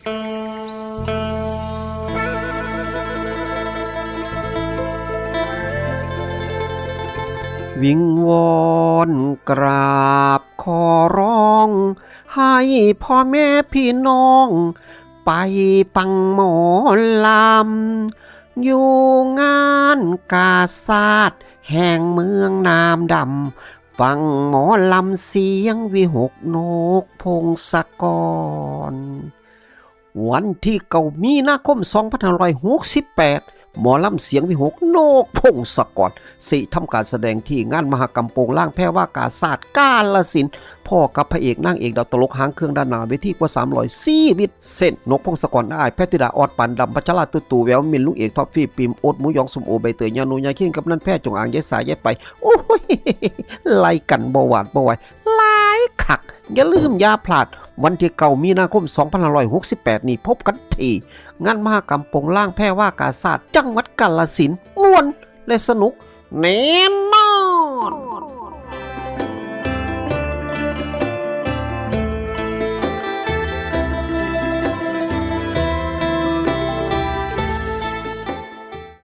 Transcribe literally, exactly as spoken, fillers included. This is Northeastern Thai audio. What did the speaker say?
วิงวอนกราบขอร้อง ให้พ่อแม่พี่น้อง ไปฟังหมอลำ อยู่งานกาชาดแห่งเมืองน้ำดำ ฟังหมอลำเสียงวิหก นกพงศกร วันที่เก้ามีนาคม สองพันห้าร้อยหกสิบแปด หมอลำเสียงวิหก นกพงศกร สิทำการแสดงที่งานมหกรรมโปงลางแพรว่ากาชาดกาฬสินธุ์ พ้อกับพระเอกนางเอกดาวตลกหางเครื่องด้านหน้าเวทีกว่า สามร้อย ชีวิตเส้น นกพงศกร อ้ายแพทย์ธิดา ออดปานดำ พัชรา ตุ๊ตู่ แววมิน ลุงเอก ท็อป ปี้ ปิม โอ๊ต หมูหยอง ส้มโอ ใบเตย ยาหนู ยาคิง กำนัน แพทย์ จงอาง ยายสา ยายไป โอ้ย ไล่กันบ่หวาดบ่ไหว หลายคัก อย่าลืมอย่าพลาด วันที่เก้ามีนาคม สองพันห้าร้อยหกสิบแปด นี้ พบกันที่งานมหกรรมโปงลางแพรว่ากาชาดจังหวัดกาฬสินธุ์ ม่วนและสนุกแน่น